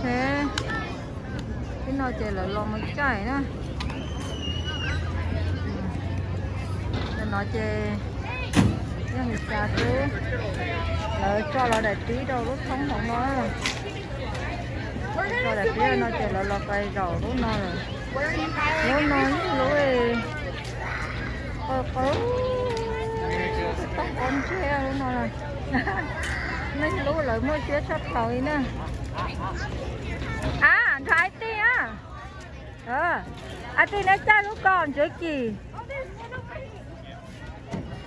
Seb, tib no ces lawv los mus caij na. Cov no ces yog Hmoob Xas xwb, lawv tso los daim tib rau lub thoob hauv no. Tso daim tib no ces lawv los pais zaum lub no lawm. Lub no yog lub qau qau, toj qau ntseg lub no. Neeg lub lawv muaj siab tshaj plaws li na. A, nrog Aib Tij a. Aib Tij neb caij lub ko Ntsuav Kim.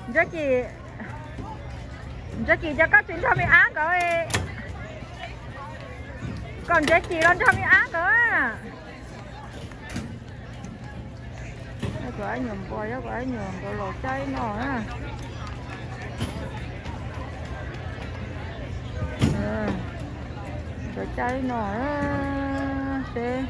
Ntsuav Kim, Ntsuav Kim, cov koj tsis nrog me ab nkawd, kom Ntsuav Kim los nrog me ab nkawd. Kuv ab nyuam npua, kuv ab nyuam nkawd los caij no na. Nkawd caij no seb.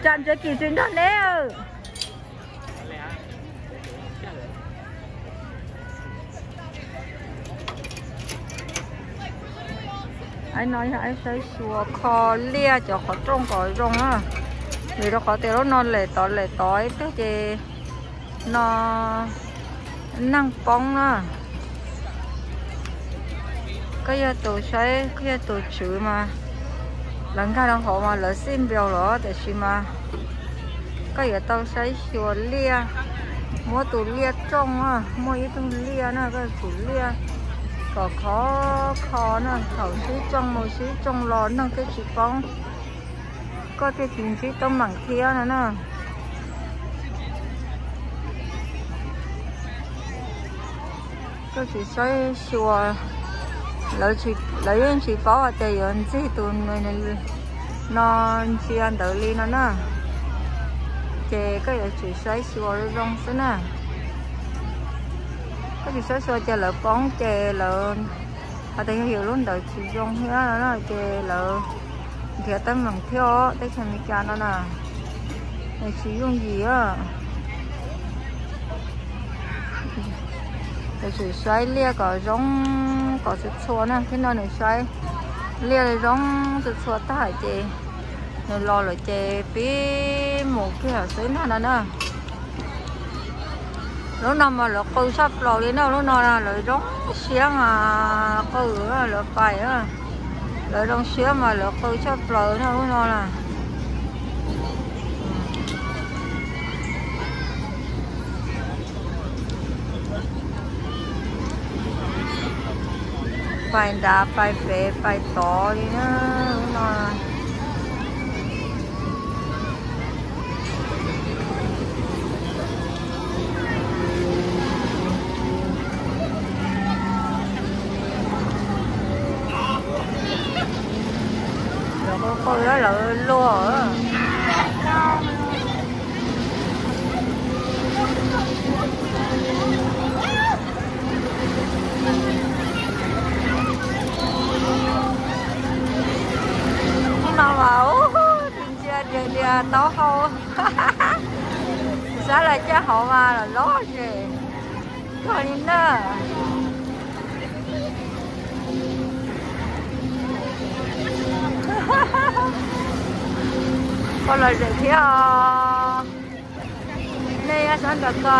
Cas Ntsuav Kim tsis nrog neb? Aib no yog aib saib xyuas kho liaj cov qhov rooj kom zoo na, vim rau qhov tias lub no lem tod lem tod ib pliag ces no neeg poob na. Koj yog tus saib, koj yog tus tswv mas lawv nkag rau hauv mas lawv xij npias los, tiam sis mas koj yuav tau saib xyuas liaj, muab tus liaj tsoo, muaj ib tug liaj na, koj yuav tsum liaj kom khov kho na, thaum sib tsoo mus sib tsoo los neeg thiaj tsis poob, koj thiaj tsis ntsib teeb meem thiab no na. Koj tsis saib xyuas, lawv yeej tsis paub hais tias yuav ntxig tus no ntsia ntawd li no na. Ces koj yuav tsum saib xyuas zoo zoo xwb na. Koj tsis saib xyuas ces lawv poob ces lawv hais tias yog yus lub ntawd tsis zoo thiab no na, ces lawv nrhiav teeb meem thiab os, teb chaws Amelikas no na. Nws tsis yooj yim. Yuav tsum saib liaj kom zoo, kom txhua txhua na. Thiab no nws saib liaj zoo txhua txhua tag ces nws los lawm ces pib mus kiag xwb ntag no na. Lub no mas lawv qw tshaj plaws li na, lub no lawv zoo siab mas qw, lawv pais, lawv zoo siab mas lawv qw tshaj plaws na lub no na. Pais nrad pais pem pais tod li na lub no. Lawv qw qw lawv luag. Hnub no mas ntsia tias tias taub hau, xav los caij hauv mas los loj zem kawg li na. Puas lom zem thiab os? Nej nyob sab nraud ko,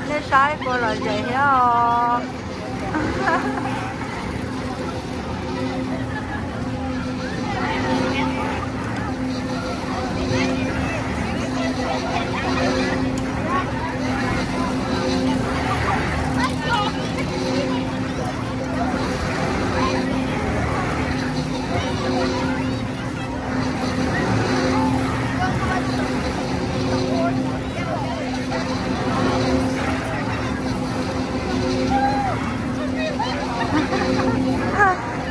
nej saib puas lom zem thiab os?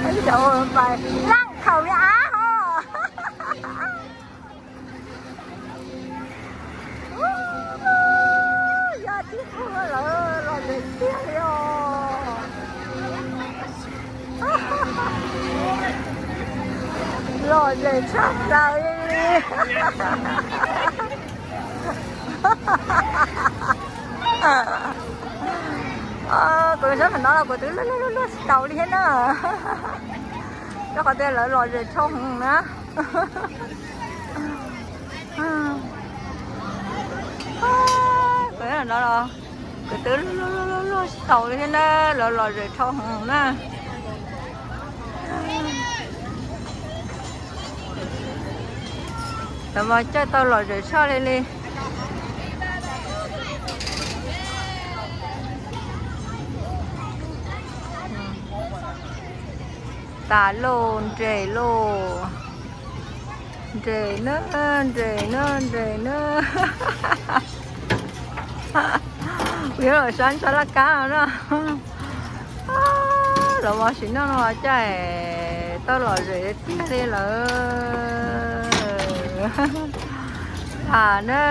Ib cov pais laj khaum li av hos. Yog tib tug lawv lom zem tiag li os. Lom zem tshaj plaws li. Kuv sab pem no los kuv twb luag luag luag tsis taus li thiab na. Rau qhov tias lawv lom zem dhau heev na. Kuv no los kuv twb luag luag luag tsis taus li thiab na, lawv lom zem dhau heev na. Lawv mas caij tau lom zem tshaj li li. Tas lauj, nres lauj. Nres na, nres na, nres na. Yuav los sab ntshai laj kab no na. Lawv mas sim neej no caij tau lom zem tiag li lawm. A na.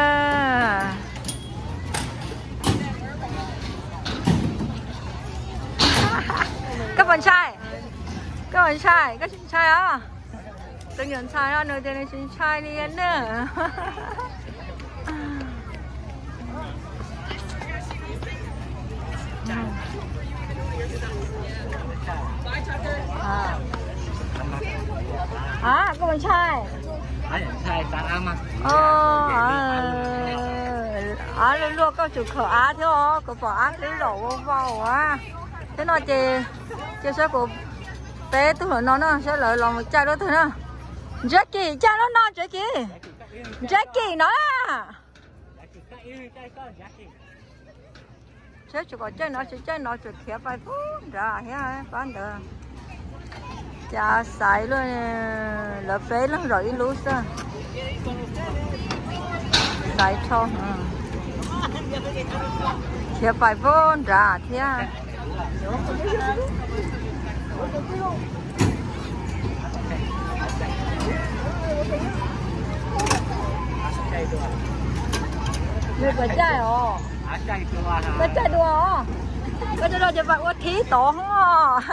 Koj puas ntshai? Koj puas ntshai? Koj tsis ntshai os? Tus nyuam ntxhais no nws tias nws tsis ntshai li na. A, koj puas ntshai? Av luaj luaj koj tsuas khaws av thiab os, kuv pom av twb zaum vau vau as. Thiab no ces cia saib kuv peb tug lawm no no saib lawv los mus caij lub twg na. Jackie, caij lub no Jackie. Jackie no na. Saib tsuas kom caij no tsis caij no tsuas khiav pais pub nrad thiab pab ntawd. Cas xaiv luaj, lawv peb leeg zaum ib lub xwb. Xaiv rho, khiav pais pub nrad thiab. Nws puas caij os? Koj caij dua os? Koj caij dua ces pais ua thib tod os.